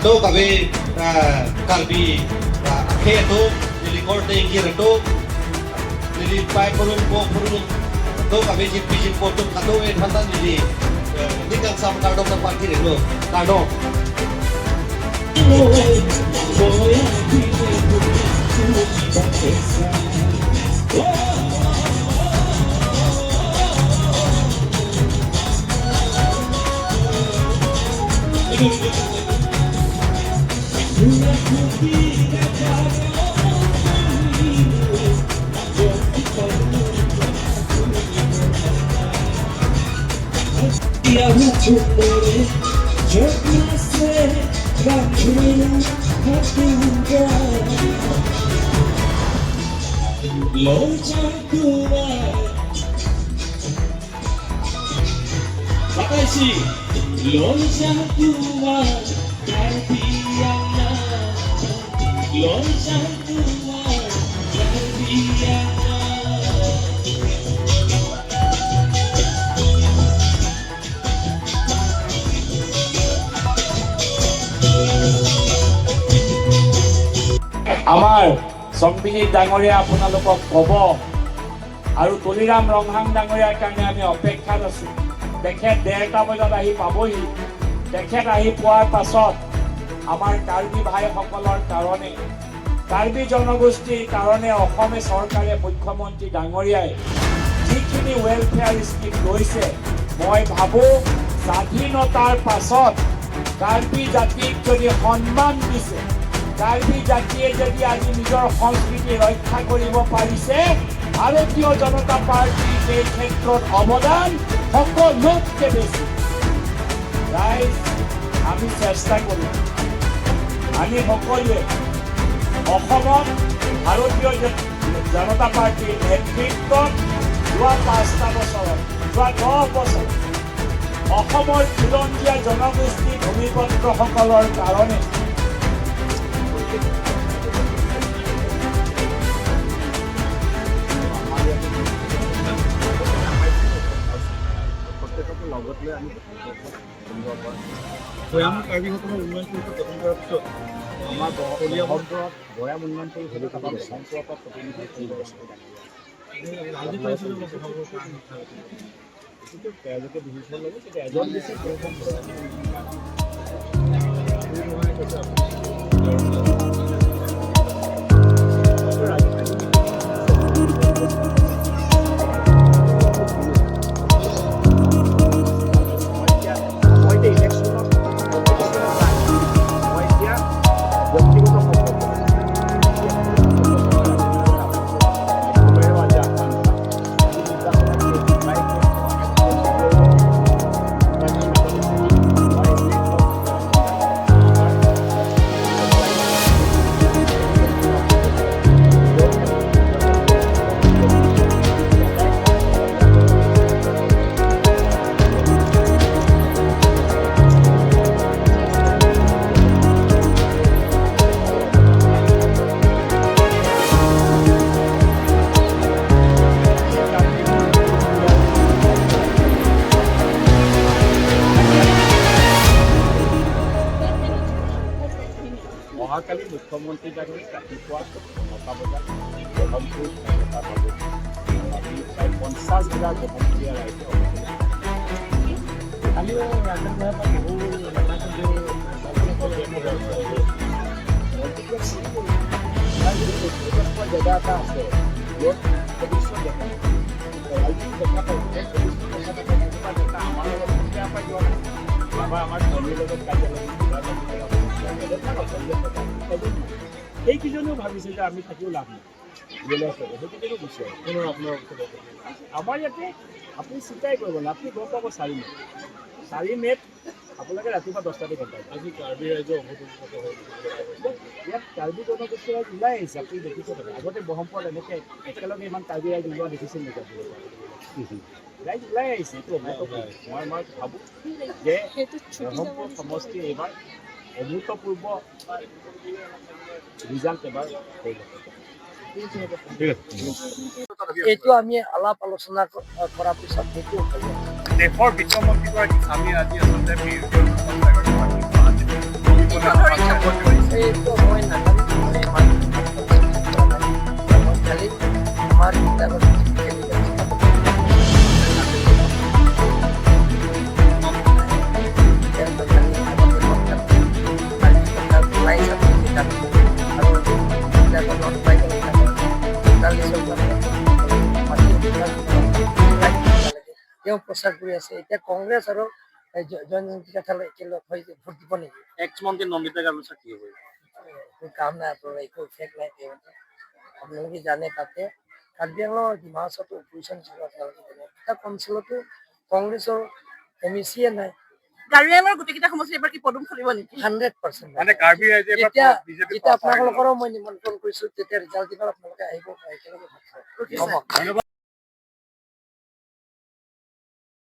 Do kabe karbi akhe to lili korte ingir to lili pai purun po purun do kabe jip jip po to kato e thanda lili nikang sam kardom na party relo kardom. আমাৰ সম্বিজিত ডাঙৰীয়া আপোনালোকক ক'ব আৰু তুলিৰাম ৰংহাং ডাঙৰীয়াৰ কাৰণে আমি অপেক্ষাত আছোঁ। তেখেত 1:30 বজাত আহি পাবহি। তেখেত আহি পোৱাৰ পাছত আমাৰ কাৰ্বি ভাইসকলৰ কাৰণে, কাৰ্বি জনগোষ্ঠীৰ কাৰণে অসমে চৰকাৰে মুখ্যমন্ত্ৰী ডাঙৰীয়াই যিখিনি ৱেলফেয়াৰ স্কীম লৈছে, মই ভাবোঁ স্বাধীনতাৰ পাছত কাৰ্বি জাতিক যদি সন্মান দিছে, কাৰ্বি জাতিয়ে যদি আজি নিজৰ সংস্কৃতি ৰক্ষা কৰিব পাৰিছে, ভাৰতীয় জনতা পাৰ্টীৰ এই ক্ষেত্ৰত অৱদান সকলোতকৈ বেছি। ৰাইজ, আমি চেষ্টা কৰিম, আমি সকলোৱে অসমত ভাৰতীয় জনতা পাৰ্টীৰ নেতৃত্বত যোৱা 5টা বছৰত, যোৱা 10 বছৰত অসমৰ খিলঞ্জীয়া জনগোষ্ঠী ভূমিপত্ৰসকলৰ কাৰণে ভৈয়ামৰ কাৰ্বিসকলৰ উন্নয়ন পৰিষদ গঠন কৰাৰ পিছত আমাৰ বহৰমপুৰত ভৈয়াম উন্নয়ন পৰিষদ বহৰমপুৰৰ পৰা প্ৰতিনিধিত্ব কৰিছে। তেওঁলোকে ডিচিশ্যন ল'ব, কিন্তু এজন বেছি। অহাকালি মুখ্যমন্ত্ৰী ডাঙৰীয়া ৰাতিপুৱা 9টা বজাত বহৰমপুৰ আমি প্ৰায় 50 জিলাৰ বহৰমপুৰীয়া ৰাইজে কালিও জেগা এটা আছে য'ত দেখা দেখা পাই আমাৰ লগত বেয়া পাই যোৱা নাই বা আমাৰ ধনীৰ লগত কাজিয়া লাগি সেইকেইজনেও ভাবিছে যে আমি থাকিও লাভ নাই, সেইকেইজনো গুচি আহিব। আমাৰ ইয়াতে আপুনি চিন্তাই কৰিব নাই, আপুনি গম পাব 4 মে, 4 মেত আপোনালোকে ৰাতিপুৱা 10টাতে গম পাব। আজি কাৰ্বি ৰাইজৰ অভূতপূৰ্ব ইয়াত কাৰ্বি জনগোষ্ঠীৰ ৰাইজ ওলাই আহিছে, আপুনি দেখিছে। আগতে বহৰমপুৰত এনেকৈ একেলগে ইমান কাৰ্বি ৰাইজ ওলোৱা দেখিছিল নেকি আপোনালোকে? ৰাইজ ওলাই আহিছে, এইটো অভূতপূৰ্ব। মই ভাবোঁ যে বহৰমপুৰ সমষ্টি এইবাৰ অভূতপূৰ্ব ৰিজাল্ট এবাৰ এইটো আমি আলাপ আলোচনা কৰাৰ পিছত সেইটো হ'ব। দেশৰ বিত্তমন্ত্ৰীগৰাকী স্বামী আজি আচলতে বিৰোধী ধৰি কৰিছে? এইটো মই নাজানো, মই ইমান কৰা নাই। মই খালি আমাৰ কিতাপত তেওঁ প্ৰচাৰ কৰি আছে। এতিয়া কংগ্ৰেছ আৰু জনজাতি একেলগ হৈ ভোট দিব নেকি? এক্স মন্ত্ৰী নন্দিতা গাৰ্লোচা কি হ'ব? একো কাম নাই আপোনাৰ, একো ইফেক্ট নাই তেওঁলোকে। আপোনালোকে জানে, তাতে কাৰ্বি আংলং আৰু ডিমা হাছাওতো অপজিশ্যন ছিল, আপোনালোকে জানে। এটা অঞ্চলতো কংগ্ৰেছৰ এম ই চিয়ে নাই। কাৰ্বি আংলঙৰ গোটেইকেইটা সমষ্টি এইবাৰ কি পদুম ফুলিব নেকি? 100%। মানে কাৰ্বি ৰাইজে এইবাৰ এতিয়া বিজেপি যেতিয়া আপোনালোকৰো মই নিমন্ত্ৰণ কৰিছো, তেতিয়া ৰিজাল্ট দিনত আপোনালোকে আহিব, একেলগে ভাত খাব। Okay, হ'ব। sir. ধন্যবাদ।